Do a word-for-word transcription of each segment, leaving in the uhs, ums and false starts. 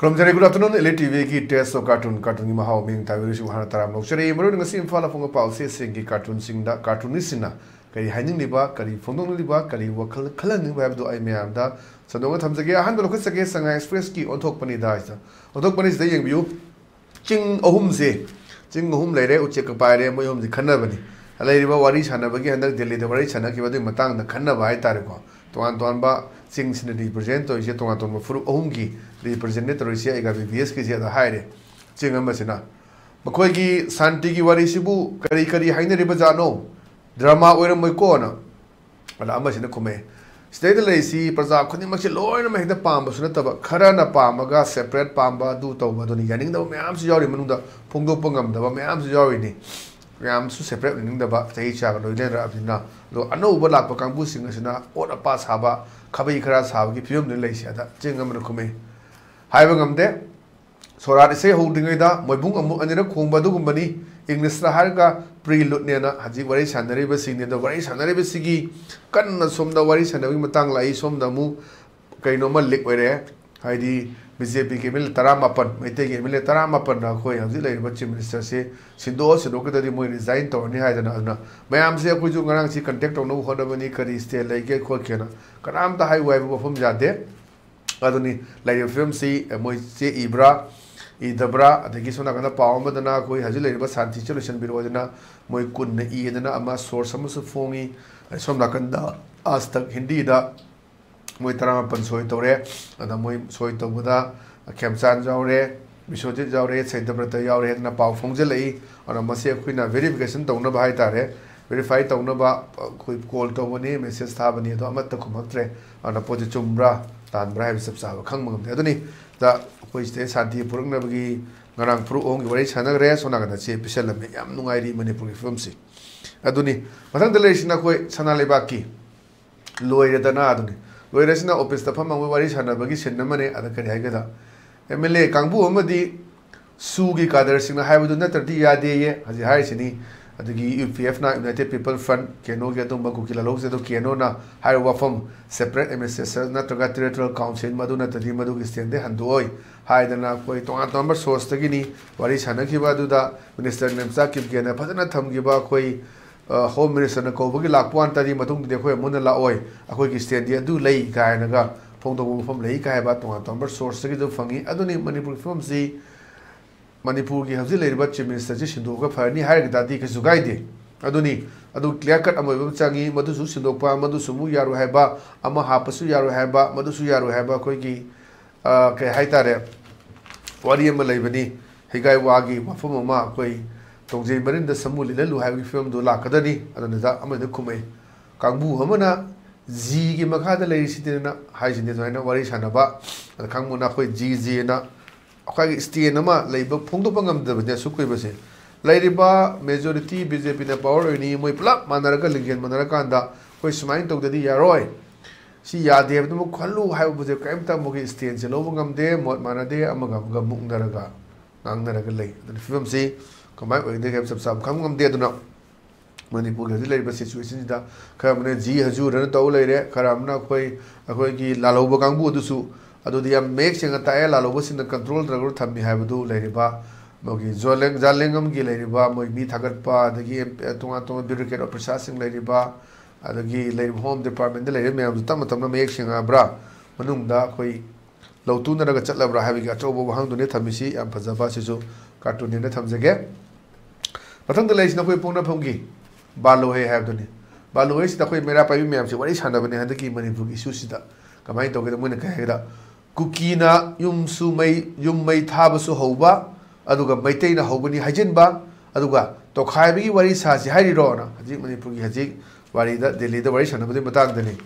ꯈꯨꯔꯨꯝꯖꯔꯤ꯫ Good afternoon, Elite T ꯚꯤꯒꯤ Taste of Cartoon, ꯀꯥꯔꯇꯨꯟꯒꯤ ꯃꯍꯥꯎ ꯃꯤꯡ ꯊꯥꯕꯤꯔꯤꯁꯤ ꯍꯥꯟꯅ ꯇꯔꯥꯝꯅ ꯂꯧꯖꯔꯤ꯫ ꯃꯔꯨꯑꯣꯏꯅ ꯉꯁꯤ ꯏꯝꯐꯥꯜ ꯑꯐꯣꯡꯕ ꯄꯥꯎꯆꯦꯁꯤꯡꯒꯤ ꯀꯥꯔꯇꯨꯟꯁꯤꯡꯗ ꯀꯥꯔꯇꯨꯅꯤꯁꯁꯤꯡꯅ ꯀꯔꯤ ꯍꯥꯏꯅꯤꯡꯂꯤꯕ, ꯀꯔꯤ ꯐꯣꯡꯗꯣꯛꯅꯤꯡꯂꯤꯕ, ꯀꯔꯤ ꯋꯥꯈꯜ ꯈꯜꯍꯟꯅꯤꯡꯕ ꯍꯥꯏꯕꯗꯨ ꯑꯩ ꯃꯌꯥꯝꯗ ꯁꯟꯗꯣꯛꯅ ꯊꯝꯖꯒꯦ꯫ ꯑꯍꯥꯟꯕ ꯂꯧꯈꯠꯆꯒꯦ, ꯁꯉꯥꯏ ꯑꯦꯛꯁꯄ꯭ꯔꯦꯁꯀꯤ ꯑꯣꯟꯊꯣꯛꯄꯅꯤꯗ ꯍꯥꯏꯁꯤꯗ꯫ ꯑꯣꯟꯊꯣꯛꯄꯅꯤꯁꯤꯗ ꯌꯦꯡꯕꯤꯌꯨ꯫ ꯆꯤꯡ ꯑꯍꯨꯝꯁꯦ, ꯆꯤꯡ ꯑꯍꯨꯝ ꯂꯩꯔꯦ, ꯎꯆꯦꯛꯀ ꯄꯥꯏꯔꯦ, ꯃꯣꯏ ꯑꯍꯨꯝꯁꯦ ꯈꯟꯅꯕꯅꯤ꯫ ꯂꯩꯔꯤꯕ ꯋꯥꯔꯤ ꯁꯥꯟꯅꯕꯒꯤ, ꯍꯟꯗꯛ ꯗꯦꯜꯂꯤꯗ ꯋꯥꯔꯤ ꯁꯥꯟꯅꯈꯤꯕ ꯑꯗꯨꯒꯤ ꯃꯇꯥꯡꯗ ꯈꯟꯅꯕ ꯍꯥꯏꯇꯥꯔꯦꯀꯣ꯫ ꯇꯣꯉꯥꯟ ꯇꯣꯉꯥꯟꯕ ꯆꯤꯡꯁꯤꯅ ꯔꯤꯄ꯭ꯔꯖꯦꯟ ꯇꯧꯔꯤꯁꯦ, ꯇꯣꯉꯥꯟ ꯇꯣꯉꯥꯟꯕ ꯐꯨꯔꯨꯞ ꯑꯍꯨꯝꯒꯤ ꯔꯤꯄ꯭ꯔꯖꯦꯟ ꯇꯧꯔꯤꯁꯦ ꯑꯩꯒ ꯕꯤ ꯕꯤ ꯑꯦꯁꯀꯤꯁꯦ ꯑꯗ ꯍꯥꯏꯔꯦ꯫ ꯆꯤꯡ ꯑꯃꯁꯤꯅ ꯃꯈꯣꯏꯒꯤ ꯁꯥꯟꯇꯤꯒꯤ ꯋꯥꯔꯤꯁꯤꯕꯨ ꯀꯔꯤ ꯀꯔꯤ ꯍꯥꯏꯅꯔꯤꯕꯖꯥꯠꯅꯣ? ꯗ꯭ꯔꯃꯥ ꯑꯣꯏꯔꯝꯃꯣꯏꯀꯣꯅ꯫ ꯑꯗ ꯑꯃꯁꯤꯅ ꯈꯨꯝꯃꯛꯑꯦ, "ꯁꯤꯗꯩꯗ ꯂꯩꯔꯤꯁꯤ ꯄ꯭ꯔꯖꯥ ꯈꯨꯗꯤꯡꯃꯛꯁꯦ ꯂꯣꯏꯅꯃꯛ ꯍꯦꯛꯇ ꯄꯥꯝꯕꯁꯨ ꯅꯠꯇꯕ, ꯈꯔꯅ ꯄꯥꯝꯃꯒ ꯁꯦꯄꯔꯦꯠ ꯄꯥꯝꯕ, ꯑꯗꯨ ꯇꯧꯕ, ꯑꯗꯨꯅꯤ, ꯌꯥꯅꯤꯡꯗꯕ ꯃꯌꯥꯝꯁꯨ ꯌꯥꯎꯔꯤ, ꯃꯅꯨꯡꯗ ꯐꯣꯡꯗꯣꯛꯄ ꯉꯝꯗꯕ ꯃꯌꯥꯝꯁꯨ ꯌꯥꯎꯔꯤꯅꯤ꯫ ꯃꯌꯥꯝꯁꯨ ꯁꯦꯄꯔꯦꯠ ꯑꯣꯏꯅꯤꯡꯗꯕ, ꯆꯍꯤ ꯆꯥꯒ ꯂꯣꯏꯅꯔꯛꯑꯕꯅꯤꯅ꯫ ꯑꯗꯣ ꯑꯅꯧꯕ ꯂꯥꯛꯄ ꯀꯥꯡꯕꯨꯁꯤꯡ ꯑꯁꯤꯅ ꯑꯣꯠ ꯑꯄꯥ ꯁꯥꯕ, ꯈꯥꯕꯩ ꯈꯔ ꯁꯥꯕꯒꯤ ꯐꯤꯕꯝꯗ ꯂꯩꯁꯦ꯫" ꯑꯗ ꯆꯤꯡ ꯑꯃꯅ ꯈꯨꯝꯃꯛꯑꯦ, "ꯍꯥꯏꯕ ꯉꯝꯗꯦ꯫ ꯁꯣꯔꯥꯠ ꯏꯁꯩ ꯍꯧꯗ꯭ꯔꯤꯉꯩꯗ ꯃꯣꯏꯕꯨꯡ ꯑꯃꯨꯛ ꯑꯅꯤꯔꯛ ꯈꯣꯡꯕ ꯑꯗꯨꯒꯨꯝꯕꯅꯤ꯫ ꯏꯪꯂꯤꯁꯇ ꯍꯥꯏꯔꯒ ꯄ꯭ꯔꯤꯂꯨꯠꯅꯦꯅ ꯍꯧꯖꯤꯛ ꯋꯥꯔꯤ ꯁꯥꯟꯅꯔꯤꯕꯁꯤꯡꯅꯤ꯫ ꯑꯗꯣ ꯋꯥꯔꯤ ꯁꯥꯟꯅꯔꯤꯕꯁꯤꯒꯤ ꯀꯟꯅ ꯁꯣꯝꯗ ꯋꯥꯔꯤ ꯁꯥꯟꯅꯕꯒꯤ ꯃꯇꯥꯡ ꯂꯥꯛꯏ, ꯁꯣꯝꯗ ꯑꯃꯨꯛ ꯀꯩꯅꯣꯝꯃ ꯂꯤꯛ ꯑꯣꯏꯔꯦ꯫ ꯍꯥꯏꯗꯤ ꯕꯤ ꯖꯦ ꯄꯤꯒꯤ ꯑꯦꯝ ꯑꯦꯜ ꯑꯦ ꯇꯔꯥꯃꯥꯄꯟ, ꯃꯩꯇꯩꯒꯤ ꯑꯦꯝ ꯑꯦꯜ ꯑꯦ ꯇꯔꯥꯃꯥꯄꯟꯅ ꯑꯩꯈꯣꯏ ꯍꯧꯖꯤꯛ ꯂꯩꯔꯤꯕ ꯆꯤꯐ ꯃꯤꯅꯤꯁꯇꯔꯁꯦ ꯁꯤꯟꯗꯣꯛꯑ ꯁꯤꯟꯗꯣꯛꯀꯗ꯭ꯔꯗꯤ ꯃꯣꯏ ꯔꯤꯖꯥꯏꯟ ꯇꯧꯔꯅꯤ ꯍꯥꯏꯗꯅ꯫ ꯑꯗꯨꯅ ꯃꯌꯥꯝꯁꯦ ꯑꯩꯈꯣꯏꯁꯨ ꯉꯔꯥꯡꯁꯤ ꯀꯟꯇꯦꯛ ꯇꯧꯅꯕ ꯍꯣꯠꯅꯕꯅꯤ, ꯀꯔꯤ ꯁ꯭ꯇꯦ ꯂꯩꯒꯦ ꯈꯣꯠꯀꯦꯅ꯫ ꯀꯅꯥꯝꯇ ꯍꯥꯏꯌꯨ ꯍꯥꯏꯕ ꯋꯥꯐꯝ ꯌꯥꯗꯦ꯫ ꯑꯗꯨꯅꯤ ꯂꯩꯔꯤꯕ ꯐꯤꯕꯝꯁꯤ꯫ ꯑꯦ, ꯃꯣꯏ ꯆꯦ ꯏꯕ꯭ꯔꯥ, ꯏꯗꯕ꯭ꯔꯥ, ꯑꯗꯒꯤ ꯁꯣꯝ ꯅꯥꯀꯟꯗ ꯄꯥꯎ ꯑꯃꯗꯅ ꯑꯩꯈꯣꯏ ꯍꯧꯖꯤꯛ ꯂꯩꯔꯤꯕ ꯁꯥꯟꯇꯤꯁꯦ ꯂꯣꯏꯁꯤꯟꯕꯤꯔꯛꯑꯣ ꯍꯥꯏꯗꯅ ꯃꯣꯏ ꯀꯨꯟꯅ ꯏꯗꯅ ꯑꯃ ꯁꯣꯔꯁ ꯑꯃꯁꯨ ꯐꯣꯡꯉꯤ꯫ ꯑꯗꯩ ꯁꯣꯝ ꯅꯥꯀꯟꯗ ꯑꯥꯖ ꯇꯛ ꯍꯤꯟꯗꯤꯗ ꯃꯣꯏ ꯇꯔꯥꯃꯥꯄꯟ ꯁꯣꯏ ꯇꯧꯔꯦ꯫ ꯑꯗ ꯃꯣꯏ ꯁꯣꯏ ꯇꯧꯕꯗ ꯈꯦꯝꯆꯥꯟ ꯌꯥꯎꯔꯦ, ꯕꯤꯁ꯭ꯋꯖꯤꯠ ꯌꯥꯎꯔꯦ, ꯁꯩꯗꯕ꯭ꯔꯇ ꯌꯥꯎꯔꯦ ꯍꯥꯏꯗꯅ ꯄꯥꯎ ꯐꯣꯡꯖꯤꯜꯂꯛꯏ꯫ ꯑꯗꯨꯅ ꯃꯁꯤ ꯑꯩꯈꯣꯏꯅ ꯚꯦꯔꯤꯐꯤꯀꯦꯁꯟ ꯇꯧꯅꯕ ꯍꯥꯏꯇꯥꯔꯦ, ꯚꯦꯔꯤꯐꯥꯏ ꯇꯧꯅꯕ ꯑꯩꯈꯣꯏ ꯀꯣꯜ ꯇꯧꯕꯅꯤ, ꯃꯦꯁꯦꯖ ꯊꯥꯕꯅꯤ, ꯑꯗꯣ ꯑꯃꯠꯇ ꯈꯨꯝꯃꯛꯇ꯭ꯔꯦ꯫ ꯑꯗꯨꯅ ꯄꯣꯠꯁꯦ ꯆꯨꯝꯕ꯭ꯔꯥ ꯂꯥꯟꯕ꯭ꯔꯥ ꯍꯥꯏꯕꯁꯤ ꯆꯞ ꯆꯥꯕ ꯈꯪꯕ ꯉꯝꯗꯦ꯫ ꯑꯗꯨꯅꯤ ꯗ ꯑꯩꯈꯣꯏ ꯁꯤꯗꯩ ꯁꯥꯟꯇꯤ ꯄꯨꯔꯛꯅꯕꯒꯤ ꯉꯔꯥꯡ ꯐꯨꯔꯨꯞ ꯑꯍꯨꯝꯒꯤ ꯋꯥꯔꯤ ꯁꯥꯟꯅꯈ꯭ꯔꯦ, ꯁꯣꯝ ꯅꯥꯀꯟꯗ ꯆꯦ ꯄꯤꯁꯜꯂꯝꯃꯦ꯫ ꯌꯥꯝ ꯅꯨꯡꯉꯥꯏꯔꯤ ꯃꯅꯤꯄꯨꯔꯒꯤ ꯐꯤꯕꯝꯁꯤ꯫ ꯑꯗꯨꯅꯤ ꯃꯊꯪꯗ ꯂꯩꯔꯤꯁꯤꯅ ꯑꯩꯈꯣꯏ ꯁꯅꯥ ꯂꯩꯕꯥꯛꯀꯤ ꯂꯣꯏꯔꯦꯗꯅ ꯑꯗꯨꯅꯤ꯫ ꯂꯣꯏꯔꯦꯁꯤꯅ ꯑꯣꯐꯤꯁꯇ ꯐꯝꯃꯒ ꯋꯥꯔꯤ ꯁꯥꯟꯅꯕꯒꯤ ꯁꯤꯟ ꯑꯃꯅꯦ꯫ ꯑꯗ ꯀꯔꯤ ꯍꯥꯏꯒꯦꯗ, ꯑꯦꯝ ꯑꯦꯜ ꯑꯦ ꯀꯥꯡꯕꯨ ꯑꯃꯗꯤ ꯁꯨꯒꯤ ꯀꯥꯗꯔꯁꯤꯡꯅ ꯍꯥꯏꯕꯗꯨ ꯅꯠꯇ꯭ꯔꯗꯤ ꯌꯥꯗꯦꯌꯦ ꯍꯧꯖꯤꯛ ꯍꯥꯏꯔꯤꯁꯤꯅꯤ꯫ ꯑꯗꯒꯤ ꯌꯨ ꯄꯤ ꯑꯦꯐꯅ, ꯌꯨꯅꯥꯏꯇꯦꯠ ꯄꯤꯄꯜ ꯐ꯭ꯔꯟꯠ, ꯀꯦꯅꯣꯒꯤ ꯑꯗꯨꯝꯕ ꯀꯨꯀꯤ ꯂꯥꯂꯣꯡꯁꯦ, ꯑꯗꯣ ꯀꯦꯅꯣꯅ ꯍꯥꯏꯔꯤꯕ ꯋꯥꯐꯝ, ꯁꯦꯄꯔꯦꯠ ꯑꯦꯗꯃꯤꯅꯤꯁꯇ꯭ꯔꯦꯁꯟ ꯅꯠꯇ꯭ꯔꯒ ꯇꯦꯔꯤꯇꯣꯔꯤꯌꯦꯜ ꯀꯥꯎꯟꯁꯤꯜ, ꯃꯗꯨ ꯅꯠꯇ꯭ꯔꯗꯤ ꯃꯗꯨꯒꯤ ꯁ꯭ꯇꯦꯟꯗꯩ ꯍꯟꯗꯣꯛꯑꯣꯏ꯫ ꯍꯥꯏꯗꯅ ꯑꯩꯈꯣꯏ ꯇꯣꯉꯥꯟ ꯇꯣꯉꯥꯟꯕ ꯁꯣꯔꯁꯇꯒꯤꯅꯤ ꯋꯥꯔꯤ ꯁꯥꯟꯅꯈꯤꯕ ꯑꯗꯨꯗ ꯃꯤꯅꯤꯁꯇꯔ ꯅꯦꯝꯆꯥ ꯀꯤꯞꯒꯦꯅ ꯐꯖꯅ ꯊꯝꯈꯤꯕ ꯑꯩꯈꯣꯏ ꯍꯣꯝ ꯃꯤꯅꯤꯁꯇꯔꯅ ꯀꯧꯕꯒꯤ ꯂꯥꯛꯄ ꯋꯥ ꯅꯠꯇꯗꯤ ꯃꯇꯨꯡꯗꯗꯤ ꯑꯩꯈꯣꯏ ꯑꯃꯨꯛ ꯍꯟꯅ ꯂꯥꯛꯑꯣꯏ, ꯑꯩꯈꯣꯏꯒꯤ ꯁ꯭ꯇꯦꯟꯗꯤ ꯑꯗꯨ ꯂꯩ ꯀꯥꯏꯅꯒ ꯐꯣꯡꯗꯣꯛꯄ ꯃꯐꯝ ꯂꯩ ꯀꯥꯏ ꯍꯥꯏꯕ ꯇꯣꯉꯥꯟ ꯇꯣꯉꯥꯟꯕ ꯁꯣꯔꯁꯇꯒꯤ ꯑꯗꯨꯝ ꯐꯪꯉꯤ꯫ ꯑꯗꯨꯅꯤ ꯃꯅꯤꯄꯨꯔꯒꯤ ꯐꯤꯕꯝꯁꯤ ꯃꯅꯤꯄꯨꯔꯒꯤ ꯍꯧꯖꯤꯛ ꯂꯩꯔꯤꯕ ꯆꯤꯐ ꯃꯤꯅꯤꯁꯇꯔꯁꯤ ꯁꯤꯟꯗꯣꯛꯑꯒ ꯐꯔꯅꯤ ꯍꯥꯏꯔꯒ ꯇꯥꯔꯗꯤ ꯀꯩꯁꯨ ꯀꯥꯏꯗꯦ꯫ ꯑꯗꯨꯅꯤ, ꯑꯗꯨ ꯀ꯭ꯂꯤꯌꯥꯔ ꯀꯠ ꯑꯃ ꯑꯣꯏꯕ ꯑꯃ ꯆꯪꯉꯤ, ꯃꯗꯨꯁꯨ ꯁꯤꯟꯗꯣꯛꯄ, ꯃꯗꯨꯁꯨ ꯑꯃꯨꯛ ꯌꯥꯔꯣꯏ ꯍꯥꯏꯕ, ꯑꯃ ꯍꯥꯞꯄꯁꯨ ꯌꯥꯔꯣꯏ ꯍꯥꯏꯕ, ꯃꯗꯨꯁꯨ ꯌꯥꯔꯣꯏ ꯍꯥꯏꯕ, ꯑꯩꯈꯣꯏꯒꯤ ꯑ, ꯀꯩ ꯍꯥꯏꯇꯥꯔꯦ, ꯋꯥꯔꯤ ꯑꯃ ꯂꯩꯕꯅꯤ, ꯍꯤꯒꯥꯏ ꯋꯥꯒꯤ ꯋꯥꯐꯝ ꯑꯃ ꯑꯩꯈꯣꯏ ꯇꯣꯡꯖꯩ ꯃꯔꯤꯟꯗ ꯁꯃꯨ ꯂꯤꯠꯍꯜꯂꯨ ꯍꯥꯏꯕꯒꯤ ꯐꯤꯕꯝꯗꯨ ꯂꯥꯛꯀꯗꯅꯤ꯫ ꯑꯗꯨꯅꯤꯗ ꯑꯃꯗ ꯈꯨꯝꯃꯛꯏ, ꯀꯥꯡꯕꯨ ꯑꯃꯅ ꯖꯤꯒꯤ ꯃꯈꯥꯗ ꯂꯩꯔꯤꯁꯤꯗꯤꯅ ꯍꯥꯏꯁꯤꯅꯤ꯫ ꯑꯗꯨꯃꯥꯏꯅ ꯋꯥꯔꯤ ꯁꯥꯟꯅꯕ, ꯑꯗ ꯀꯥꯡꯕꯨꯅ ꯑꯩꯈꯣꯏ ꯖꯤ ꯖꯤꯅ ꯑꯩꯈꯣꯏꯒꯤ ꯁ꯭ꯇꯦꯟ ꯑꯃ ꯂꯩꯕ ꯐꯣꯡꯗꯣꯛꯄ ꯉꯝꯗꯕꯅꯤ ꯑꯁꯨꯛ ꯀꯨꯏꯕꯁꯦ꯫ ꯂꯩꯔꯤꯕ ꯃꯦꯖꯣꯔꯤꯇꯤ ꯕꯤ ꯖꯦ ꯄꯤꯅ ꯄꯋꯔ ꯑꯣꯏꯅꯤ, ꯃꯣꯏ ꯄꯨꯂꯞ ꯃꯥꯟꯅꯔꯒ ꯂꯤꯡꯖꯦꯜ ꯃꯥꯟꯅꯔꯀꯥꯟꯗ ꯑꯩꯈꯣꯏ ꯁꯨꯃꯥꯏꯅ ꯇꯧꯗꯗꯤ ꯌꯥꯔꯣꯏ, ꯁꯤ ꯌꯥꯗꯦ ꯍꯥꯏꯕꯗꯨꯃꯛ ꯈꯜꯂꯨ ꯍꯥꯏꯕꯁꯦ ꯀꯔꯤꯝꯇ ꯑꯃꯒꯤ ꯁ꯭ꯇꯦꯟꯁꯦ ꯂꯧꯕ ꯉꯝꯗꯦ, ꯃꯣꯠ ꯃꯥꯟꯅꯗꯦ, ꯑꯃꯒ ꯑꯃꯒ ꯃꯨꯛꯅꯔꯒ ꯉꯥꯡꯅꯔꯒ ꯂꯩ꯫ ꯑꯗꯨꯅ ꯐꯤꯕꯝꯁꯤ ꯀꯃꯥꯏꯅ ꯑꯣꯏꯒꯗꯒꯦ ꯍꯥꯏꯕ ꯆꯞ ꯆꯥꯕ ꯈꯪꯕ ꯉꯝꯗꯦ꯫ ꯑꯗꯨꯅ ꯃꯅꯤꯄꯨꯔꯒꯤ ꯍꯧꯖꯤꯛ ꯂꯩꯔꯤꯕ ꯁꯤꯆꯨꯋꯦꯁꯟꯁꯤꯗ ꯈꯔ ꯑꯃꯅ ꯖꯤ ꯍꯖꯨꯔꯅ ꯇꯧ ꯂꯩꯔꯦ, ꯈꯔ ꯑꯃꯅ ꯑꯩꯈꯣꯏ, ꯑꯩꯈꯣꯏꯒꯤ ꯂꯥꯜꯍꯧꯕ ꯀꯥꯡꯕꯨ ꯑꯗꯨꯁꯨ ꯑꯗꯨꯗꯤ ꯌꯥꯝ ꯃꯌꯦꯛ ꯁꯦꯡꯅ ꯇꯥꯛꯑꯦ꯫ ꯂꯥꯜꯍꯧꯕꯁꯤꯡꯅ ꯀꯟꯇ꯭ꯔꯣꯜ ꯇꯧꯔꯒ ꯊꯝꯃꯤ ꯍꯥꯏꯕꯗꯨ ꯂꯩꯔꯤꯕ ꯃꯣꯏꯒꯤ ꯖꯣꯂꯦꯡ-, ꯖꯥꯂꯦꯡꯉꯝꯒꯤ ꯂꯩꯔꯤꯕ ꯃꯣꯏ ꯃꯤ ꯊꯥꯒꯠꯄ, ꯑꯗꯒꯤ ꯑꯦꯝ-, ꯇꯣꯉꯥꯟ ꯇꯣꯉꯥꯟꯕ ꯕ꯭ꯌꯨꯔꯣꯀ꯭ꯔꯦꯠ ꯑꯣꯐꯤꯁꯥꯔꯁꯤꯡ ꯂꯩꯔꯤꯕ, ꯑꯗꯒꯤ ꯂꯩꯔꯤꯕ ꯍꯣꯝ ꯗꯤꯄꯥꯔꯠꯃꯦꯟꯗ ꯂꯩꯔꯤꯕ ꯃꯌꯥꯝꯗꯨ ꯇꯞꯅ ꯇꯞꯅ ꯃꯌꯦꯛ ꯁꯦꯡꯉꯛꯑꯕ꯭ꯔꯥ? ꯃꯅꯨꯡꯗ ꯑꯩꯈꯣꯏ ꯂꯧꯇꯨꯅꯔꯒ ꯆꯠꯂꯕ꯭ꯔꯥ ꯍꯥꯏꯕꯒꯤ ꯑꯆꯧꯕ ꯋꯥꯍꯪꯗꯨꯅꯤ ꯊꯝꯃꯤꯁꯤ꯫ ꯌꯥꯝ ꯐꯖꯕ, ꯑꯁꯤꯁꯨ ꯀꯥꯔꯇꯨꯟꯅꯦꯅ ꯊꯝꯖꯒꯦ꯫ ꯃꯊꯪꯗ ꯂꯩꯔꯤꯁꯤꯅ ꯑꯩꯈꯣꯏ ꯄꯣꯛꯅꯐꯝꯒꯤ ꯕꯥꯂꯣꯍꯦ ꯍꯥꯏꯕꯗꯨꯅꯤ꯫ ꯕꯥꯂꯣꯍꯦꯁꯤꯗ ꯑꯩꯈꯣꯏ ꯃꯩꯔꯥ ꯄꯥꯏꯕꯤ ꯃꯌꯥꯝꯁꯦ ꯋꯥꯔꯤ ꯁꯥꯟꯅꯕꯅꯦ ꯍꯟꯗꯛꯀꯤ ꯃꯅꯤꯄꯨꯔꯒꯤ ꯏꯁꯨꯁꯤꯗ꯫ ꯀꯃꯥꯏꯅ ꯇꯧꯒꯦꯗ, ꯃꯣꯏꯅ ꯀꯩ ꯍꯥꯏꯒꯦꯗ, ꯀꯨꯀꯤꯅ ꯌꯨꯝꯁꯨ ꯃꯩ, ꯌꯨꯝ ꯃꯩ ꯊꯥꯕꯁꯨ ꯍꯧꯕ, ꯑꯗꯨꯒ ꯃꯩꯇꯩꯅ ꯍꯧꯕꯅꯤ ꯍꯥꯏꯖꯤꯟꯕ, ꯑꯗꯨꯒ ꯇꯣꯈꯥꯏꯕꯒꯤ ꯋꯥꯔꯤ ꯁꯥꯁꯤ ꯍꯥꯏꯔꯤꯔꯣꯅ ꯍꯧꯖꯤꯛ ꯃꯅꯤꯄꯨꯔꯒꯤ ꯍꯧꯖꯤꯛ ꯋꯥꯔꯤꯗ ꯗꯦꯜꯂꯤꯗ ꯋꯥꯔꯤ ꯁꯥꯟꯅꯕꯒꯤ ꯃꯇꯥꯡꯗꯅꯤ꯫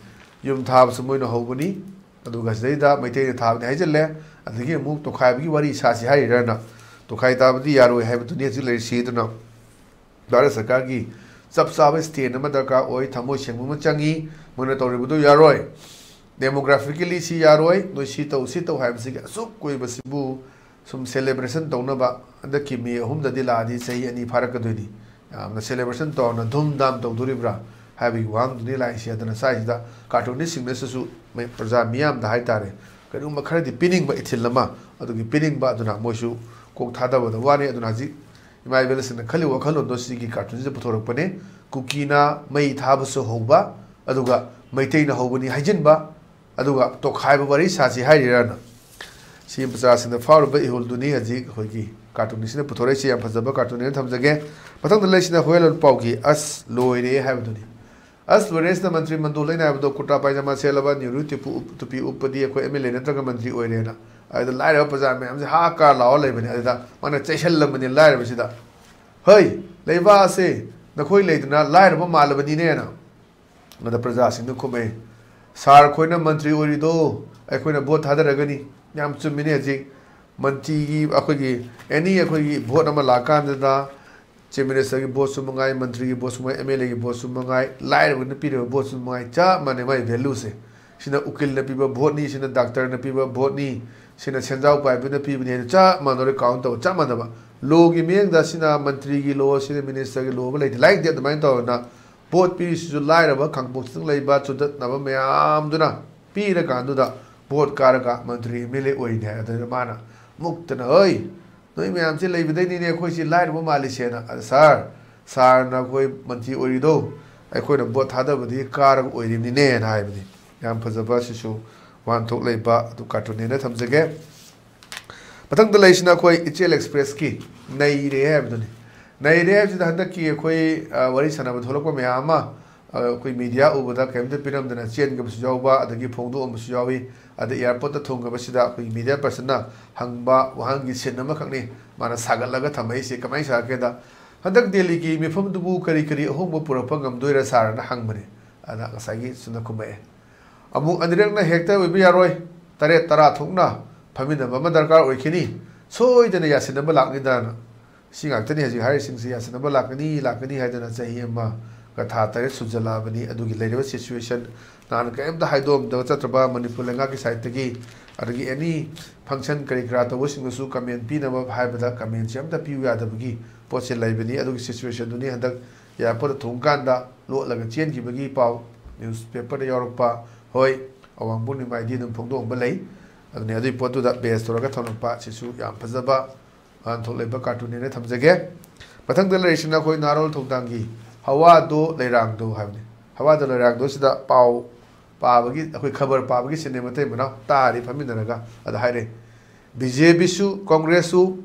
ꯌꯨꯝ ꯊꯥꯕꯁꯨ ꯃꯣꯏꯅ ꯍꯧꯕꯅꯤ, ꯑꯗꯨꯒ ꯁꯤꯗꯩꯗ ꯃꯩꯇꯩꯅ ꯊꯥꯕꯅꯤ ꯍꯥꯏꯖꯤꯜꯂꯦ, ꯑꯗꯒꯤ ꯑꯃꯨꯛ ꯇꯣꯈꯥꯏꯕꯒꯤ ꯋꯥꯔꯤ ꯁꯥꯁꯤ ꯍꯥꯏꯔꯤꯔꯅ ꯇꯣꯈꯥꯏ ꯇꯥꯕꯗꯤ ꯌꯥꯔꯣꯏ ꯍꯥꯏꯕꯗꯨꯅꯤ ꯍꯧꯖꯤꯛ ꯂꯩꯔꯤꯁꯤ꯫ ꯑꯗꯨꯅ ꯚꯥꯔꯠ ꯁꯔꯀꯥꯔꯒꯤ ꯆꯞ ꯆꯥꯕ ꯁ꯭ꯇꯦꯟ ꯑꯃ ꯗꯔꯀꯥꯔ ꯑꯣꯏ, ꯊꯃꯣꯏ ꯁꯦꯡꯕ ꯑꯃ ꯆꯪꯉꯤ꯫ ꯃꯣꯏꯅ ꯇꯧꯔꯤꯕꯗꯨ ꯌꯥꯔꯣꯏ꯫ ꯗꯦꯃꯣꯒ꯭ꯔꯥꯐꯤꯀꯦꯂꯤ ꯁꯤ ꯌꯥꯔꯣꯏ, ꯅꯣꯏ ꯁꯤ ꯇꯧ, ꯁꯤ ꯇꯧ ꯍꯥꯏꯕꯁꯤꯒꯤ ꯑꯁꯨꯛ ꯀꯨꯏꯕꯁꯤꯕꯨ ꯁꯨꯝ ꯁꯦꯂꯦꯕ꯭ꯔꯦꯁꯟ ꯇꯧꯅꯕ ꯍꯟꯗꯛꯀꯤ ꯃꯦ ꯑꯍꯨꯝꯗꯗꯤ ꯂꯥꯛꯑꯗꯤ ꯆꯍꯤ ꯑꯅꯤ ꯐꯥꯔꯛꯀꯗꯣꯏꯅꯤ꯫ ꯌꯥꯝꯅ ꯁꯦꯂꯦꯕ꯭ꯔꯦꯁꯟ ꯇꯧꯅ ꯙꯨꯝ ꯙꯥꯝ ꯇꯧꯗꯣꯔꯤꯕ꯭ꯔꯥ ꯍꯥꯏꯕꯒꯤ ꯋꯥꯍꯪꯗꯨꯅꯤ ꯂꯥꯛꯏꯁꯦ꯫ ꯑꯗꯨꯅ ꯁ꯭ꯋꯥꯏꯁꯤꯗ ꯀꯥꯔꯇꯨꯟꯅꯤꯁꯁꯤꯡꯅꯁꯨ ꯃꯩ-, ꯄ꯭ꯔꯖꯥ ꯃꯤꯌꯥꯝꯗ ꯍꯥꯏꯇꯥꯔꯦ, ꯀꯔꯤꯒꯨꯝꯕ ꯈꯔꯗꯤ ꯄꯤꯅꯤꯡꯕ ꯏꯊꯤꯜ ꯑꯃ, ꯑꯗꯨꯒꯤ ꯄꯤꯅꯤꯡꯕ ꯑꯗꯨꯅ ꯃꯣꯏꯁꯨ ꯀꯣꯛ ꯊꯥꯗꯕꯗ ꯋꯥꯅꯤ꯫ ꯑꯗꯨꯅ ꯍꯧꯖꯤꯛ ꯏꯃꯥ ꯏꯕꯦꯜꯁꯤꯡꯅ ꯈꯜꯂꯤꯕ ꯋꯥꯈꯜꯂꯣꯟꯗꯣ ꯁꯤꯒꯤ ꯀꯥꯔꯇꯨꯟꯁꯤꯗ ꯄꯨꯊꯣꯔꯛꯄꯅꯦ꯫ ꯀꯨꯀꯤꯅ ꯃꯩ ꯊꯥꯕꯁꯨ ꯍꯧꯕ, ꯑꯗꯨꯒ ꯃꯩꯇꯩꯅ ꯍꯧꯕꯅꯤ ꯍꯥꯏꯖꯤꯟꯕ, ꯑꯗꯨꯒ ꯇꯣꯈꯥꯏꯕ ꯋꯥꯔꯤ ꯁꯥꯁꯤ ꯍꯥꯏꯔꯤꯔꯅ꯫ ꯁꯤ ꯃꯆꯥꯁꯤꯡꯗ ꯐꯥꯎꯔꯤꯕ ꯏꯍꯨꯜꯗꯨꯅꯤ ꯍꯧꯖꯤꯛ ꯑꯩꯈꯣꯏꯒꯤ ꯀꯥꯔꯇꯨꯟꯒꯤꯁꯤꯅ ꯄꯨꯊꯣꯔꯛꯏꯁꯤ꯫ ꯌꯥꯝ ꯐꯖꯕ ꯀꯥꯔꯇꯨꯟꯅꯦꯅ ꯊꯝꯖꯒꯦ꯫ ꯃꯊꯪꯗ ꯂꯩꯁꯤꯅ ꯍꯣꯌꯦꯜ ꯂꯣꯟꯄꯥꯎꯒꯤ ꯑꯁ ꯂꯣꯏꯔꯦ ꯍꯥꯏꯕꯗꯨꯅꯤ꯫ ꯑꯁ ꯂꯣꯏꯔꯦꯁꯤꯅ ꯃꯟꯇ꯭ꯔꯤ ꯃꯟꯗꯣꯜ ꯑꯩꯅ ꯍꯥꯏꯕꯗꯣ ꯀꯨꯔꯇꯥ ꯄꯥꯏꯖꯃꯥ ꯁꯦꯠꯂꯕ, ꯅꯦꯍꯔꯨ ꯇꯨꯄꯤ ꯎꯞ-, ꯇꯨꯄꯤ ꯎꯞꯄꯗꯤ ꯑꯩꯈꯣꯏ ꯑꯦꯝ ꯑꯦꯜ ꯑꯦ ꯅꯠꯇ꯭ꯔꯒ ꯃꯟꯇ꯭ꯔꯤ ꯑꯣꯏꯔꯦꯅ꯫ ꯑꯗꯨꯗ ꯂꯥꯏꯔꯕ ꯄ꯭ꯔꯖꯥ ꯃꯌꯥꯝꯁꯦ ꯍꯥ ꯀꯥ ꯂꯥꯎꯔ ꯂꯩꯕꯅꯤ꯫ ꯑꯗꯨꯗ ꯃꯥꯅ ꯆꯩꯁꯜꯂꯝꯕꯅꯤ ꯂꯥꯏꯔꯕꯁꯤꯗ, "ꯍꯩ, ꯂꯩꯕꯥꯛ ꯑꯁꯦ ꯅꯈꯣꯏ ꯂꯩꯗꯅ ꯂꯥꯏꯔꯕ ꯃꯥꯜꯂꯕꯅꯤꯅꯦꯅ"꯫ ꯃꯗ ꯄ꯭ꯔꯖꯥꯁꯤꯡꯗꯨ ꯈꯨꯝꯃꯛꯏ, "ꯁꯥꯔ, ꯑꯩꯈꯣꯏꯅ ꯃꯟꯇ꯭ꯔꯤ ꯑꯣꯏꯔꯤꯗꯣ ꯑꯩꯈꯣꯏꯅ ꯚꯣꯠ ꯊꯥꯗꯔꯒꯅꯤ"꯫ ꯌꯥꯝ ꯆꯨꯝꯃꯤꯅꯦ꯫ ꯍꯧꯖꯤꯛ ꯃꯟꯇ꯭ꯔꯤꯒꯤ ꯑꯩꯈꯣꯏꯒꯤ ꯑꯦꯅꯤ ꯑꯩꯈꯣꯏꯒꯤ ꯚꯣꯠ ꯑꯃ ꯂꯥꯛꯀꯥꯟꯗꯗ ꯆꯤꯐ ꯃꯤꯅꯤꯁꯇꯔꯒꯤ ꯚꯣꯠꯁꯨ ꯃꯉꯥꯏ, ꯃꯟꯇ꯭ꯔꯤꯒꯤ ꯚꯣꯠꯁꯨ ꯃꯉꯥꯏ, ꯑꯦꯝ ꯑꯦꯜ ꯑꯦꯒꯤ ꯚꯣꯠꯁꯨ ꯃꯉꯥꯏ, ꯂꯥꯏꯔꯕꯅ ꯄꯤꯔꯤꯕ ꯚꯣꯠꯁꯨ ꯃꯉꯥꯏ, ꯆꯞ ꯃꯥꯟꯅꯩ ꯃꯥꯒꯤ ꯚꯦꯂꯨꯁꯦ꯫ ꯁꯤꯅ ꯎꯀꯤꯜꯅ ꯄꯤꯕ ꯚꯣꯠꯅꯤ, ꯁꯤꯅ ꯗꯥꯛꯇꯔꯅ ꯄꯤꯕ ꯚꯣꯠꯅꯤ, ꯁꯤꯅ ꯁꯦꯟꯖꯥꯎ ꯄꯥꯏꯕꯅ ꯄꯤꯕꯅꯤ ꯍꯥꯏꯅ ꯆꯞ ꯃꯥꯟꯅꯔꯦ, ꯀꯥꯎꯟ ꯇꯧꯕ ꯆꯞ ꯃꯥꯟꯅꯕ꯫ ꯂꯣꯒꯤ ꯃꯤꯠꯌꯦꯡꯗ ꯁꯤꯅ ꯃꯟꯇ꯭ꯔꯤꯒꯤ ꯂꯣ, ꯁꯤꯅ ꯃꯤꯅꯤꯁꯇꯔꯒꯤ ꯂꯣ ꯑꯃ ꯂꯩꯇꯦ, ꯂꯥꯏꯔꯤꯛꯇꯤ ꯑꯗꯨꯃꯥꯏꯅ ꯇꯧꯗꯅ ꯚꯣꯠ ꯄꯤꯔꯤꯁꯤꯁꯨ ꯂꯥꯏꯔꯕ ꯈꯥꯡꯄꯣꯛ ꯈꯤꯇꯪ ꯂꯩꯕ ꯆꯨꯗꯠꯅꯕ ꯃꯌꯥꯝꯗꯨꯅ ꯄꯤꯔꯀꯥꯟꯗꯨꯗ ꯚꯣꯠ ꯀꯥꯔꯒ ꯃꯟꯇ꯭ꯔꯤ ꯑꯦꯝ ꯑꯦꯜ ꯑꯦ ꯑꯣꯏꯅꯤ ꯍꯥꯏ꯫ ꯑꯗꯨꯅ ꯃꯥꯅ ꯃꯨꯛꯇꯅ, "ꯍꯣꯏ, ꯅꯣꯏ ꯃꯌꯥꯝꯁꯦ ꯂꯩꯕꯗꯩꯅꯤꯅꯦ ꯑꯩꯈꯣꯏꯁꯤ ꯂꯥꯏꯔꯕ ꯃꯥꯜꯂꯤꯁꯦꯅ"꯫ ꯑꯗ, "ꯁꯥꯔ, ꯁꯥꯔꯅ ꯑꯩꯈꯣꯏ ꯃꯟꯇ꯭ꯔꯤ ꯑꯣꯏꯔꯤꯗꯣ ꯑꯩꯈꯣꯏꯅ ꯚꯣꯠ ꯊꯥꯗꯕꯗꯒꯤ ꯀꯥꯔꯒ ꯑꯣꯏꯔꯤꯕꯅꯤꯅꯦꯅ" ꯍꯥꯏꯕꯅꯤ꯫ ꯌꯥꯝ ꯐꯖꯕ, ꯁꯤꯁꯨ ꯋꯥꯍꯟꯊꯣꯛ ꯂꯩꯕ ꯑꯗꯨ ꯀꯥꯔꯇꯨꯟꯅꯦꯅ ꯊꯝꯖꯒꯦ꯫ ꯃꯊꯪꯗ ꯂꯩꯁꯤꯅ ꯑꯩꯈꯣꯏ ꯏꯆꯦꯜ ꯑꯦꯛꯁꯄ꯭ꯔꯦꯁꯀꯤ ꯅꯩꯔꯦ ꯍꯥꯏꯕꯗꯨꯅꯤ꯫ ꯅꯩꯔꯦ ꯍꯥꯏꯕꯁꯤꯗ ꯍꯟꯗꯛꯀꯤ ꯑꯩꯈꯣꯏ, ꯑ, ꯋꯥꯔꯤ ꯁꯥꯟꯅꯕ ꯊꯣꯛꯂꯛꯄ ꯃꯌꯥꯝ ꯑꯃ, ꯑ, ꯑꯩꯈꯣꯏ ꯃꯤꯗꯤꯌꯥ ꯎꯕꯗ ꯀꯔꯤꯝꯇ ꯄꯤꯔꯝꯗꯅ ꯆꯦꯟꯈꯤꯕꯁꯨ ꯌꯥꯎꯕ, ꯑꯗꯒꯤ ꯐꯣꯡꯗꯣꯛꯑꯝꯕꯁꯨ ꯌꯥꯎꯏ꯫ ꯑꯗ ꯑꯦꯌꯥꯔꯄꯣꯔꯠꯇ ꯊꯨꯡꯉꯕꯁꯤꯗ ꯑꯩꯈꯣꯏꯒꯤ ꯃꯤꯗꯤꯌꯥ ꯄꯔꯁꯟꯅ ꯍꯪꯕ ꯋꯥꯍꯪꯒꯤ ꯁꯤꯟ ꯑꯃꯈꯛꯅꯤ ꯃꯥꯅ ꯁꯥꯒꯠꯂꯒ ꯊꯝꯃꯛꯏꯁꯦ꯫ ꯀꯃꯥꯏꯅ ꯁꯥꯒꯠꯀꯦꯗ, "ꯍꯟꯗꯛ ꯗꯦꯜꯂꯤꯒꯤ ꯃꯤꯐꯝꯗꯨꯕꯨ ꯀꯔꯤ ꯀꯔꯤ ꯑꯍꯣꯡꯕ ꯄꯨꯔꯛꯄ ꯉꯝꯗꯣꯏꯔ ꯁꯥꯔꯅ?" ꯍꯪꯕꯅꯤ꯫ ꯑꯗ ꯉꯁꯥꯏꯒꯤ ꯁꯨꯝꯅ ꯈꯨꯝꯃꯛꯑꯦ, "ꯑꯃꯨꯛ ꯑꯅꯤꯔꯛꯅ ꯍꯦꯛꯇ ꯑꯣꯏꯕ ꯌꯥꯔꯣꯏ, ꯇꯔꯦꯠ ꯇꯔꯥ ꯊꯣꯛꯅ ꯐꯝꯃꯤꯟꯅꯕ ꯑꯃ ꯗꯔꯀꯥꯔ ꯑꯣꯏꯈꯤꯅꯤ, ꯁꯣꯏꯗꯅ ꯌꯥꯁꯤꯟꯅꯕ ꯂꯥꯛꯅꯤꯗꯅ"꯫ ꯁꯤ ꯉꯥꯛꯇꯅꯤ ꯍꯧꯖꯤꯛ ꯍꯥꯏꯔꯤꯁꯤꯡꯁꯤ, ꯌꯥꯁꯤꯟꯅꯕ ꯂꯥꯛꯀꯅꯤ, ꯂꯥꯛꯀꯅꯤ ꯍꯥꯏꯗꯅ ꯆꯍꯤ ꯑꯃꯒ ꯊꯥ ꯇꯔꯦꯠ ꯁꯨꯖꯜꯂꯛꯑꯕꯅꯤ꯫ ꯑꯗꯨꯒꯤ ꯂꯩꯔꯤꯕ ꯁꯤꯆꯨꯋꯦꯁꯟ, ꯅꯍꯥꯟ ꯀꯔꯤꯝꯇ ꯍꯥꯏꯗꯣꯛꯑꯝꯗꯕ ꯆꯠꯇ꯭ꯔꯕ ꯃꯅꯤꯄꯨꯔ ꯂꯩꯉꯥꯛꯀꯤ ꯁꯥꯏꯠꯇꯒꯤ, ꯑꯗꯒꯤ ꯑꯦꯅꯤ ꯐꯪꯁꯟ ꯀꯔꯤ ꯀꯔꯥ ꯇꯧꯕꯁꯤꯡꯗꯁꯨ ꯀꯃꯦꯟ ꯄꯤꯅꯕ ꯍꯥꯏꯕꯗ ꯀꯃꯦꯟꯁꯦ ꯑꯝꯇ ꯄꯤꯌꯨ ꯌꯥꯗꯕꯒꯤ ꯄꯣꯠꯁꯦ ꯂꯩꯕꯅꯤ꯫ ꯑꯗꯨꯒꯤ ꯁꯤꯆꯨꯋꯦꯁꯟꯗꯨꯅꯤ ꯍꯟꯗꯛ ꯑꯦꯌꯥꯔꯄꯣꯔꯠꯇ ꯊꯨꯡꯀꯥꯟꯗ ꯂꯣꯠꯂꯒ ꯆꯦꯟꯈꯤꯕꯒꯤ ꯄꯥꯎ ꯅ꯭ꯌꯨꯁ ꯄꯦꯄꯔꯗ ꯌꯥꯎꯔꯛꯄ꯫ ꯍꯣꯏ, ꯑꯋꯥꯡ ꯄꯣꯛꯅꯤꯡꯕ ꯍꯥꯏꯗꯤ ꯑꯗꯨꯝ ꯐꯣꯡꯗꯣꯛꯑꯝꯕ ꯂꯩ꯫ ꯑꯗꯨꯅꯤ, ꯑꯗꯨꯒꯤ ꯄꯣꯠꯇꯨꯗ ꯕꯦꯁ ꯇꯧꯔꯒ ꯊꯝꯂꯛꯄ ꯁꯤꯁꯨ ꯌꯥꯝ ꯐꯖꯕ ꯋꯥꯍꯟꯊꯣꯛ ꯂꯩꯕ ꯀꯥꯔꯇꯨꯟꯅꯦꯅ ꯊꯝꯖꯒꯦ꯫ ꯃꯊꯪꯗ ꯂꯩꯔꯤꯁꯤꯅ ꯑꯩꯈꯣꯏ ꯅꯍꯥꯔꯣꯜ ꯊꯧꯗꯥꯡꯒꯤ ꯍꯋꯥꯗꯣ ꯂꯩꯔꯥꯡꯗꯣ ꯍꯥꯏꯕꯅꯤ꯫ ꯍꯋꯥꯗꯣ ꯂꯩꯔꯥꯡꯗꯣ ꯁꯤꯗ ꯄꯥꯎ ꯄꯥꯕꯒꯤ, ꯑꯩꯈꯣꯏ ꯈꯕꯔ ꯄꯥꯕꯒꯤ ꯁꯤꯟꯅꯦ ꯃꯇꯩ ꯃꯅꯥꯎ ꯇꯥꯔꯤ ꯐꯝꯃꯤꯟꯅꯔꯒ꯫ ꯑꯗ ꯍꯥꯏꯔꯦ, ꯕꯤ ꯖꯦ ꯄꯤꯁꯨ ꯀꯣꯡꯒ꯭ꯔꯦꯁꯁꯨ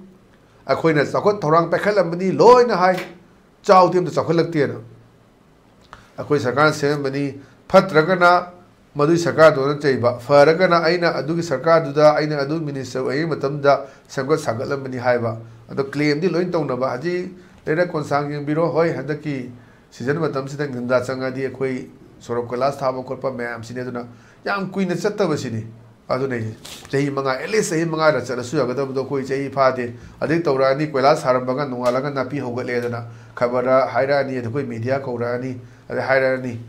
ꯑꯩꯈꯣꯏꯅ ꯆꯥꯎꯈꯠ ꯊꯧꯔꯥꯡ ꯄꯥꯏꯈꯠꯂꯝꯕꯅꯤ ꯂꯣꯏꯅ ꯍꯥꯏ, ꯆꯥꯎꯗꯤ ꯑꯝꯇ ꯆꯥꯎꯈꯠꯂꯛꯇꯦꯅ꯫ ꯑꯩꯈꯣꯏ ꯁꯔꯀꯥꯔ ꯁꯦꯝꯃꯝꯕꯅꯤ, ꯐꯠꯇ꯭ꯔꯒꯅ ꯃꯗꯨꯏ ꯁꯔꯀꯥꯔꯗꯨꯅ ꯆꯩꯕ, ꯐꯔꯒꯅ ꯑꯩꯅ ꯑꯗꯨꯒꯤ ꯁꯔꯀꯥꯔꯗꯨꯗ, ꯑꯩꯅ ꯑꯗꯨ ꯃꯤꯅꯤꯁꯇꯔ ꯑꯣꯏꯔꯤꯉꯩ ꯃꯇꯝꯗ ꯁꯦꯝꯒꯠ ꯁꯥꯒꯠꯂꯝꯕꯅꯤ ꯍꯥꯏꯕ꯫ ꯑꯗꯣ ꯀ꯭ꯂꯦꯝꯗꯤ ꯂꯣꯏ ꯇꯧꯅꯕ꯫ ꯍꯧꯖꯤꯛ ꯂꯩꯔꯛ ꯀꯣꯟꯁꯥꯡ ꯌꯦꯡꯕꯤꯔꯣ, ꯍꯣꯏ, ꯍꯟꯗꯛꯀꯤ ꯁꯤꯖꯟ ꯃꯇꯝꯁꯤꯗ ꯅꯤꯡꯊꯝꯊꯥ ꯆꯪꯉꯗꯤ ꯑꯩꯈꯣꯏ ꯁꯣꯔꯣꯛ ꯀꯣꯏꯂꯥꯁ ꯊꯥꯕ ꯈꯣꯠꯄ ꯃꯌꯥꯝꯁꯤꯅꯤ꯫ ꯑꯗꯨꯅ ꯌꯥꯝ ꯀꯨꯏꯅ ꯆꯠꯇꯕꯁꯤꯅꯤ꯫ ꯑꯗꯨꯅ ꯆꯍꯤ ꯃꯉꯥ, ꯑꯦꯠꯂꯤꯁ ꯆꯍꯤ ꯃꯉꯥꯗ ꯆꯠꯂꯁꯨ ꯌꯥꯒꯗꯕꯗꯣ ꯑꯩꯈꯣꯏ ꯆꯍꯤ ꯐꯥꯗꯦ꯫ ꯑꯗꯩ ꯇꯧꯔꯛꯑꯅꯤ, ꯀꯣꯏꯂꯥꯁ ꯊꯥꯔꯝꯕꯒ ꯅꯣꯡꯉꯥꯜꯂꯒ ꯅꯥꯄꯤ ꯍꯧꯒꯠꯂꯦꯗꯅ ꯈꯕꯔꯗ ꯍꯥꯏꯔꯛꯑꯅꯤ, ꯑꯗ ꯑꯩꯈꯣꯏ ꯃꯤꯗꯤꯌꯥ ꯀꯧꯔꯛꯑꯅꯤ, ꯑꯗꯩ ꯍꯥꯏꯔꯛꯑꯅꯤ꯫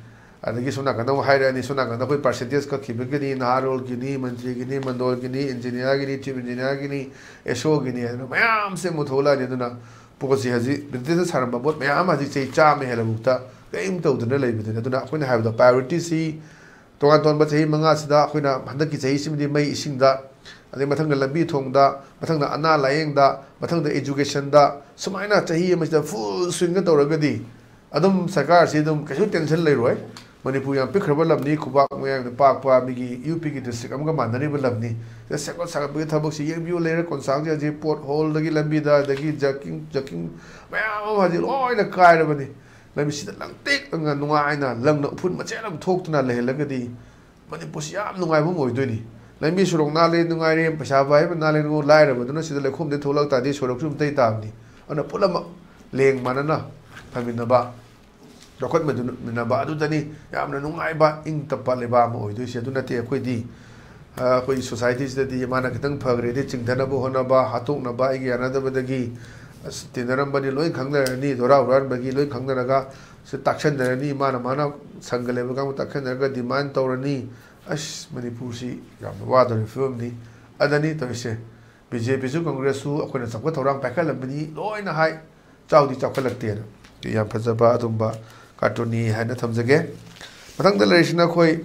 ꯑꯗꯒꯤ ꯁꯣꯝ ꯅꯥꯀꯟꯗ ꯑꯃꯨꯛ ꯍꯥꯏꯔꯛꯑꯅꯤ, ꯁꯣꯝ ꯅꯥꯀꯟꯗ ꯑꯩꯈꯣꯏ ꯄꯥꯔꯁꯦꯟꯇꯦꯖ ꯀꯛꯈꯤꯕꯒꯤꯅꯤ, ꯅꯍꯥꯔꯣꯜꯒꯤꯅꯤ, ꯃꯟꯇ꯭ꯔꯤꯒꯤꯅꯤ, ꯃꯟꯗꯣꯜꯒꯤꯅꯤ, ꯏꯟꯖꯤꯅꯤꯌꯥꯔꯒꯤꯅꯤ, ꯆꯤꯐ ꯏꯟꯖꯤꯅꯤꯌꯥꯔꯒꯤꯅꯤ, ꯑꯦꯁ ꯑꯣꯒꯤꯅꯤ ꯍꯥꯏꯗꯅ ꯃꯌꯥꯝꯁꯦ ꯑꯃꯨꯛ ꯊꯣꯛꯂꯛꯑꯅꯤ꯫ ꯑꯗꯨꯅ ꯄꯣꯠꯁꯤ ꯍꯧꯖꯤꯛ ꯕ꯭ꯔꯤꯇꯤꯁꯅ ꯁꯥꯔꯝꯕ ꯄꯣꯠ ꯃꯌꯥꯝ ꯑꯃ ꯍꯧꯖꯤꯛ ꯆꯍꯤ ꯆꯥꯝꯃ ꯍꯦꯜꯂꯕꯨꯛꯇ ꯀꯔꯤꯝ ꯇꯧꯗꯅ ꯂꯩꯕꯗꯨꯅꯤ꯫ ꯑꯗꯨꯅ ꯑꯩꯈꯣꯏꯅ ꯍꯥꯏꯕꯗꯣ ꯄ꯭ꯔꯥꯏꯌꯣꯔꯤꯇꯤꯁꯤ ꯇꯣꯉꯥꯟ ꯇꯣꯉꯥꯟꯕ ꯆꯍꯤ ꯃꯉꯥꯁꯤꯗ ꯑꯩꯈꯣꯏꯅ ꯍꯟꯗꯛꯀꯤ ꯆꯍꯤꯁꯤꯃꯗꯤ ꯃꯩ ꯏꯁꯤꯡꯗ, ꯑꯗꯩ ꯃꯊꯪꯗ ꯂꯝꯕꯤ ꯊꯣꯡꯗ, ꯃꯊꯪꯗ ꯑꯅꯥ ꯂꯥꯌꯦꯡꯗ, ꯃꯊꯪꯗ ꯏꯖꯨꯀꯦꯁꯟꯗ, ꯁꯨꯃꯥꯏꯅ ꯆꯍꯤ ꯑꯃꯁꯤꯗ ꯐꯨꯜ ꯁ꯭ꯋꯤꯡꯒ ꯇꯧꯔꯒꯗꯤ ꯑꯗꯨꯝ ꯁꯔꯀꯥꯔꯁꯤ ꯑꯗꯨꯝ ꯀꯩꯁꯨ ꯇꯦꯟꯁꯟ ꯂꯩꯔꯣꯏ꯫ ꯃꯅꯤꯄꯨꯔ ꯌꯥꯝ ꯄꯤꯛꯈ꯭ꯔꯕ ꯂꯝꯅꯤ, ꯈꯨꯕꯥꯛ ꯃꯌꯥꯏꯗ ꯄꯥꯛꯄ ꯃꯤꯒꯤ ꯌꯨ ꯄꯤꯒꯤ ꯗꯤꯁꯇ꯭ꯔꯤꯛ ꯑꯃꯒ ꯃꯥꯟꯅꯔꯤꯕ ꯂꯝꯅꯤ꯫ ꯁꯤꯗ ꯁꯦꯝꯒꯠ ꯁꯥꯒꯠꯄꯒꯤ ꯊꯕꯛꯁꯤ ꯌꯦꯡꯕꯤꯌꯨ, ꯂꯩꯔꯛ ꯀꯣꯟꯁꯥꯡꯁꯦ ꯍꯧꯖꯤꯛ ꯄꯣꯠ ꯍꯣꯜꯗꯒꯤ ꯂꯝꯕꯤꯗ, ꯑꯗꯒꯤ ꯖꯀꯤꯡ, ꯖꯀꯤꯡ ꯃꯌꯥꯝ ꯑꯃ ꯍꯧꯖꯤꯛ ꯂꯣꯏꯅ ꯀꯥꯏꯔꯕꯅꯤ꯫ ꯂꯝꯕꯤꯁꯤꯗ ꯂꯪꯇꯦꯛ ꯂꯪꯅ ꯅꯨꯡꯉꯥꯏꯅ ꯂꯪꯅ ꯎꯐꯨꯟ ꯃꯆꯦꯠ ꯑꯃ ꯊꯣꯛꯇꯅ ꯂꯩꯍꯜꯂꯒꯗꯤ ꯃꯅꯤꯄꯨꯔꯁꯤ ꯌꯥꯝ ꯅꯨꯡꯉꯥꯏꯕ ꯑꯃ ꯑꯣꯏꯗꯣꯏꯅꯤ꯫ ꯂꯝꯕꯤ ꯁꯣꯔꯣꯛ ꯅꯥꯜꯂꯦ ꯅꯨꯡꯉꯥꯏꯔꯦ, ꯄꯩꯁꯥ ꯄꯥꯏꯕ ꯅꯥꯜꯂꯦ ꯅꯨꯡꯉꯥꯏ, ꯂꯥꯏꯔꯕꯗꯨꯅ ꯁꯤꯗ ꯂꯩꯈꯣꯝꯗꯩ ꯊꯣꯛꯂꯛ ꯇꯥꯔꯗꯤ ꯁꯣꯔꯣꯛꯁꯨ ꯑꯗꯨꯝ ꯇꯩ ꯇꯥꯕꯅꯤ꯫ ꯑꯗꯨꯅ ꯄꯨꯝꯅꯃꯛ ꯂꯦꯡ ꯃꯥꯟꯅꯅ ꯐꯝꯃꯤꯟꯅꯕ, ꯆꯥꯎꯈꯠꯃꯤꯟꯅꯕ ꯑꯗꯨꯗꯅꯤ ꯌꯥꯝꯅ ꯅꯨꯡꯉꯥꯏꯕ, ꯏꯪ ꯇꯞꯄ ꯂꯩꯕꯥꯛ ꯑꯃ ꯑꯣꯏꯗꯣꯏꯁꯦ꯫ ꯑꯗꯨ ꯅꯠꯇꯦ ꯑꯩꯈꯣꯏꯗꯤ, ꯑ, ꯑꯩꯈꯣꯏ ꯁꯣꯁꯥꯏꯇꯤꯁꯤꯗꯗꯤ ꯃꯥꯅ ꯈꯤꯇꯪ ꯐꯈ꯭ꯔꯦꯗꯤ ꯆꯤꯡꯊꯅꯕ ꯍꯣꯠꯅꯕ, ꯍꯥꯠꯇꯣꯛꯅꯕ, ꯑꯩꯒ ꯌꯥꯅꯗꯕꯗꯒꯤ, ꯑꯁ, ꯇꯤꯟꯅꯔꯝꯕꯅꯤ ꯂꯣꯏ ꯈꯪꯅꯔꯅꯤ, ꯗꯣꯔꯥ ꯍꯨꯔꯥꯟꯕꯒꯤ ꯂꯣꯏ ꯈꯪꯅꯔꯒ ꯁꯤ ꯇꯥꯛꯁꯟꯅꯔꯅꯤ, ꯃꯥꯅ ꯃꯥꯅ ꯁꯪꯒ ꯂꯩꯕ ꯀꯥꯡꯕꯨ ꯇꯥꯛꯁꯟꯅꯔꯒ ꯗꯤꯃꯥꯟ ꯇꯧꯔꯅꯤ꯫ ꯑꯁ, ꯃꯅꯤꯄꯨꯔꯁꯤ ꯌꯥꯝꯅ ꯋꯥꯗꯧꯔꯤꯕ ꯐꯤꯕꯝꯅꯤ꯫ ꯑꯗꯅꯤ ꯇꯧꯔꯤꯁꯦ꯫ ꯕꯤ ꯖꯦ ꯄꯤꯁꯨ ꯀꯪꯒ꯭ꯔꯦꯁꯁꯨ ꯑꯩꯈꯣꯏꯅ ꯆꯥꯎꯈꯠ ꯊꯧꯔꯥꯡ ꯄꯥꯏꯈꯠꯂꯝꯕꯅꯤ ꯂꯣꯏꯅ ꯍꯥꯏ, ꯆꯥꯎꯗꯤ ꯆꯥꯎꯈꯠꯂꯛꯇꯦꯅ꯫ ꯌꯥꯝ ꯐꯖꯕ ꯑꯗꯨꯝꯕ ꯀꯥꯔꯇꯨꯟꯅꯤ ꯍꯥꯏꯅ ꯊꯝꯖꯒꯦ꯫ ꯃꯊꯪꯗ ꯂꯩꯔꯤꯁꯤꯅ ꯑꯩꯈꯣꯏ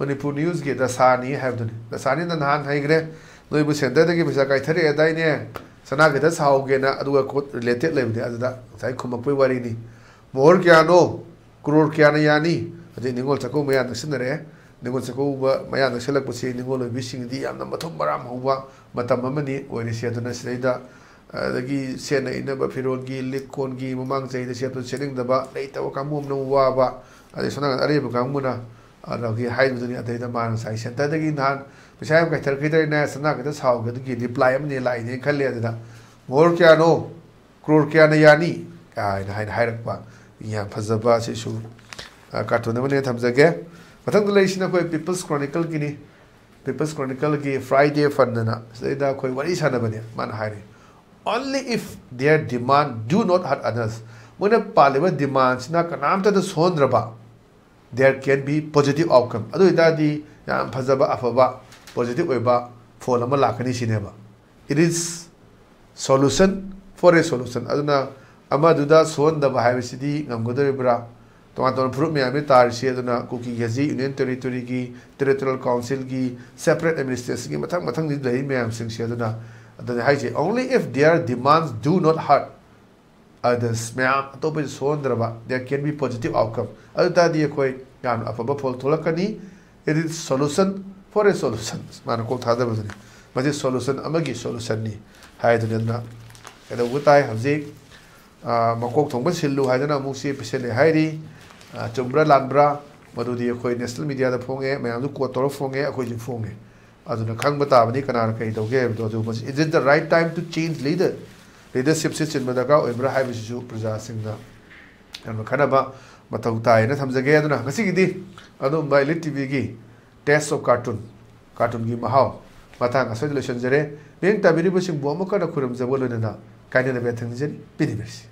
ꯃꯅꯤꯄꯨꯔ ꯅ꯭ꯌꯨꯁꯀꯤ ꯗꯁꯥꯅꯤ ꯍꯥꯏꯕꯗꯨꯅꯤ꯫ ꯗꯁꯥꯅꯤꯅ ꯅꯍꯥꯟ ꯍꯩꯈ꯭ꯔꯦ, "ꯅꯣꯏꯕꯨ ꯁꯦꯟꯇꯔꯗꯒꯤ ꯄꯩꯁꯥ ꯀꯥꯏꯊꯔꯛꯑꯦꯗꯥꯏꯅꯦ, ꯁꯅꯥ ꯈꯤꯇ ꯁꯥꯍꯧꯒꯦꯅ", ꯑꯗꯨꯒ ꯀꯣꯠ ꯔꯤꯂꯦꯇꯦꯠ ꯂꯩꯕꯅꯦ꯫ ꯑꯗꯨꯗ ꯉꯁꯥꯏ ꯈꯨꯝꯃꯛꯄꯩ ꯋꯥꯔꯤꯅꯤ꯫ "ꯃꯣꯍꯣꯔ ꯀꯌꯥꯅꯣ, ꯀ꯭ꯔꯣꯔ ꯀꯌꯥꯅ ꯌꯥꯅꯤ?" ꯑꯗꯩ ꯅꯤꯉꯣꯜ ꯆꯥꯛꯀꯧꯕ ꯃꯌꯥ ꯅꯛꯁꯤꯟꯅꯔꯛꯑꯦ꯫ ꯅꯤꯉꯣꯜ ꯆꯥꯛꯀꯧꯕ ꯃꯌꯥ ꯅꯛꯁꯤꯜꯂꯛꯄꯁꯤ ꯅꯤꯉꯣꯜ ꯑꯣꯏꯕꯤꯁꯤꯡꯒꯤꯗꯤ ꯌꯥꯝꯅ ꯃꯊꯨꯝ ꯃꯔꯥꯡ ꯍꯧꯕ ꯃꯇꯝ ꯑꯃꯅꯤ ꯑꯣꯏꯔꯤꯁꯦ꯫ ꯑꯗꯨꯅ ꯁꯤꯗꯩꯗ ꯑꯗꯒꯤ ꯁꯦꯠꯅ ꯏꯅꯕ ꯐꯤꯔꯣꯜꯒꯤ, ꯂꯤꯛ ꯀꯣꯟꯒꯤ, ꯃꯃꯥꯡ ꯆꯍꯤꯗ ꯁꯦꯠꯄꯗꯨ ꯁꯦꯠꯅꯤꯡꯗꯕ, ꯂꯩꯇꯕ ꯀꯥꯡꯕꯨ ꯑꯃꯅ ꯑꯃꯨꯛ ꯋꯥꯕ, ꯑꯗꯩ ꯁꯣꯝ ꯅꯥꯀꯟ ꯑꯔꯩꯕ ꯀꯥꯡꯕꯨꯅ ꯑꯗꯒꯤ ꯍꯥꯏꯕꯗꯨꯅꯤ꯫ ꯑꯗꯩꯗ ꯃꯥꯅ ꯉꯁꯥꯏ ꯁꯦꯟꯇꯔꯗꯒꯤ ꯅꯍꯥꯟ ꯄꯩꯁꯥ ꯌꯥꯝ ꯀꯥꯏꯊꯔꯛꯈꯤꯗ꯭ꯔꯦꯅꯦ, ꯁꯅꯥ ꯈꯤꯇ ꯁꯥꯍꯧꯒꯦ, ꯑꯗꯨꯒꯤ ꯔꯤꯄ꯭ꯂꯥꯏ ꯑꯃꯅꯤ ꯂꯥꯛꯏꯅꯦ ꯈꯜꯂꯦ꯫ ꯑꯗꯨꯗ "ꯃꯣꯍꯣꯔ ꯀꯌꯥꯅꯣ? ꯀ꯭ꯔꯣꯔ ꯀꯌꯥꯅ ꯌꯥꯅꯤ?" ꯍꯥꯏꯅ, ꯍꯥꯏꯅ ꯍꯥꯏꯔꯛꯄ ꯌꯥꯝ ꯐꯖꯕ ꯑꯁꯤꯁꯨ, ꯑ, ꯀꯥꯔꯇꯨꯟ ꯑꯃꯅꯦ ꯊꯝꯖꯒꯦ꯫ ꯃꯊꯪꯗ ꯂꯩꯔꯤꯁꯤꯅ ꯑꯩꯈꯣꯏ ꯄꯤꯄꯜꯁ ꯀ꯭ꯔꯣꯅꯤꯀꯜꯒꯤꯅꯤ꯫ ꯄꯤꯄꯜꯁ ꯀ꯭ꯔꯣꯅꯤꯀꯜꯒꯤ ꯐ꯭ꯔꯥꯏꯗꯦ ꯐꯟꯗꯅ ꯁꯤꯗꯩꯗ ꯑꯩꯈꯣꯏ ꯋꯥꯔꯤ ꯁꯥꯟꯅꯕꯅꯦ꯫ ꯃꯥꯅ ꯍꯥꯏꯔꯤ, "Only if their demand do not hurt others." ꯃꯣꯏꯅ ꯄꯥꯜꯂꯤꯕ ꯗꯤꯃꯥꯟꯁꯤꯅ ꯀꯅꯥꯝꯇꯗ ꯁꯣꯛꯍꯟꯗ꯭ꯔꯕ, "there can be positive outcome." ꯑꯗꯨ ꯑꯣꯏꯇꯥꯔꯗꯤ ꯌꯥꯝ ꯐꯖꯕ, ꯑꯐꯕ, ꯄꯣꯖꯤꯇꯤꯚ ꯑꯣꯏꯕ ꯐꯣꯜ ꯑꯃ ꯂꯥꯛꯀꯅꯤ ꯁꯤꯅꯦꯕ꯫ "It is solution for a solution." ꯑꯗꯨꯅ ꯑꯃꯗꯨꯗ ꯁꯣꯛꯍꯟꯗꯕ ꯍꯥꯏꯕꯁꯤꯗꯤ ꯉꯝꯒꯗꯧꯔꯤꯕ꯭ꯔꯥ? ꯇꯣꯉꯥꯟ ꯇꯣꯉꯥꯟꯕ ꯐꯨꯔꯨꯞ ꯃꯌꯥꯝꯁꯤ ꯇꯥꯔꯤꯁꯤ꯫ ꯑꯗꯨꯅ ꯀꯨꯀꯤ ꯈꯦꯖꯤ ꯌꯨꯅꯤꯌꯟ ꯇꯦꯔꯤꯇꯣꯔꯤꯒꯤ, ꯇꯦꯔꯤꯇꯣꯔꯤꯌꯦꯜ ꯀꯥꯎꯟꯁꯤꯜꯒꯤ, ꯁꯦꯄꯔꯦꯠ ꯑꯦꯗꯃꯤꯅꯤꯁꯇ꯭ꯔꯦꯁꯟꯒꯤ ꯃꯊꯪ ꯃꯊꯪ ꯂꯩꯔꯤ ꯃꯌꯥꯝꯁꯤꯡꯁꯦ꯫ ꯑꯗꯨꯅ, ꯑꯗꯨꯅ ꯍꯥꯏꯁꯦ, "Only if their demands do not hurt others." ꯃꯌꯥꯝ ꯑꯇꯣꯞꯄꯁꯨ ꯁꯣꯛꯍꯟꯗ꯭ꯔꯕ, "there can be positive outcome." ꯑꯗꯨ ꯇꯥꯔꯗꯤ ꯑꯩꯈꯣꯏ ꯌꯥꯝꯅ ꯑꯐꯕ ꯐꯣꯜ ꯊꯣꯛꯂꯛꯀꯅꯤ꯫ "It is solution for a solution." ꯃꯥꯅ ꯀꯣꯛ ꯊꯥꯗꯕꯗꯨꯅꯤ꯫ ꯃꯁꯤ ꯁꯣꯂꯨꯁꯟ ꯑꯃꯒꯤ ꯁꯣꯂꯨꯁꯟꯅꯤ ꯍꯥꯏꯗꯨꯅꯤ꯫ ꯑꯗꯨꯅ ꯀꯩꯗꯧꯕ ꯇꯥꯏ ꯍꯧꯖꯤꯛ? ꯑ, "ꯃꯀꯣꯛ ꯊꯣꯡꯕ ꯁꯤꯜꯂꯨ" ꯍꯥꯏꯗꯅ ꯑꯃꯨꯛ ꯆꯦ ꯄꯤꯁꯜꯂꯦ ꯍꯥꯏꯔꯤ꯫ ꯑ, ꯆꯨꯝꯕ꯭ꯔꯥ ꯂꯥꯟꯕ꯭ꯔꯥ? ꯃꯗꯨꯗꯤ ꯑꯩꯈꯣꯏ ꯅꯦꯁꯅꯦꯜ ꯃꯤꯗꯤꯌꯥꯗ ꯐꯣꯡꯉꯦ, ꯃꯌꯥꯝꯁꯨ ꯀꯣꯠ ꯇꯧꯔ ꯐꯣꯡꯉꯦ, ꯑꯩꯈꯣꯏꯁꯨ ꯐꯣꯡꯉꯦ꯫ ꯑꯗꯨꯅ ꯈꯪꯕ ꯇꯥꯕꯅꯤ ꯀꯅꯥꯅ ꯀꯔꯤ ꯇꯧꯒꯦ ꯍꯥꯏꯕꯗꯣ꯫ ꯑꯗꯨ ꯃꯁꯤ, "Is it the right time to change leader?" ꯂꯤꯗꯔꯁꯤꯞꯁꯤ ꯁꯤꯟꯕ ꯗꯔꯀꯥꯔ ꯑꯣꯏꯕ꯭ꯔꯥ ꯍꯥꯏꯕꯁꯤꯁꯨ ꯄ꯭ꯔꯖꯥꯁꯤꯡꯅ ꯌꯥꯝꯅ ꯈꯟꯅꯕ ꯃꯊꯧ ꯇꯥꯏꯅ ꯊꯝꯖꯒꯦ꯫ ꯑꯗꯨꯅ ꯉꯁꯤꯒꯤꯗꯤ ꯑꯗꯨꯝꯕ ꯏꯂꯤꯠ ꯇꯤꯚꯤꯒꯤ Taste of Cartoon, ꯀꯥꯔꯇꯨꯟꯒꯤ ꯃꯍꯥꯎ ꯃꯇꯥꯡ ꯑꯁꯤꯗ ꯂꯣꯏꯁꯤꯟꯖꯔꯦ꯫ ꯃꯤꯠꯌꯦꯡ ꯇꯥꯕꯤꯔꯤꯕꯁꯤꯡꯕꯨ ꯑꯃꯨꯛ ꯍꯟꯅ ꯈꯨꯔꯨꯝꯖꯕ ꯂꯣꯏꯅꯅ ꯀꯥꯏꯅꯅꯕ ꯌꯥꯊꯪ ꯅꯤꯖꯔꯤ꯫ ꯄꯤꯅꯤꯕꯤꯔꯁꯤ꯫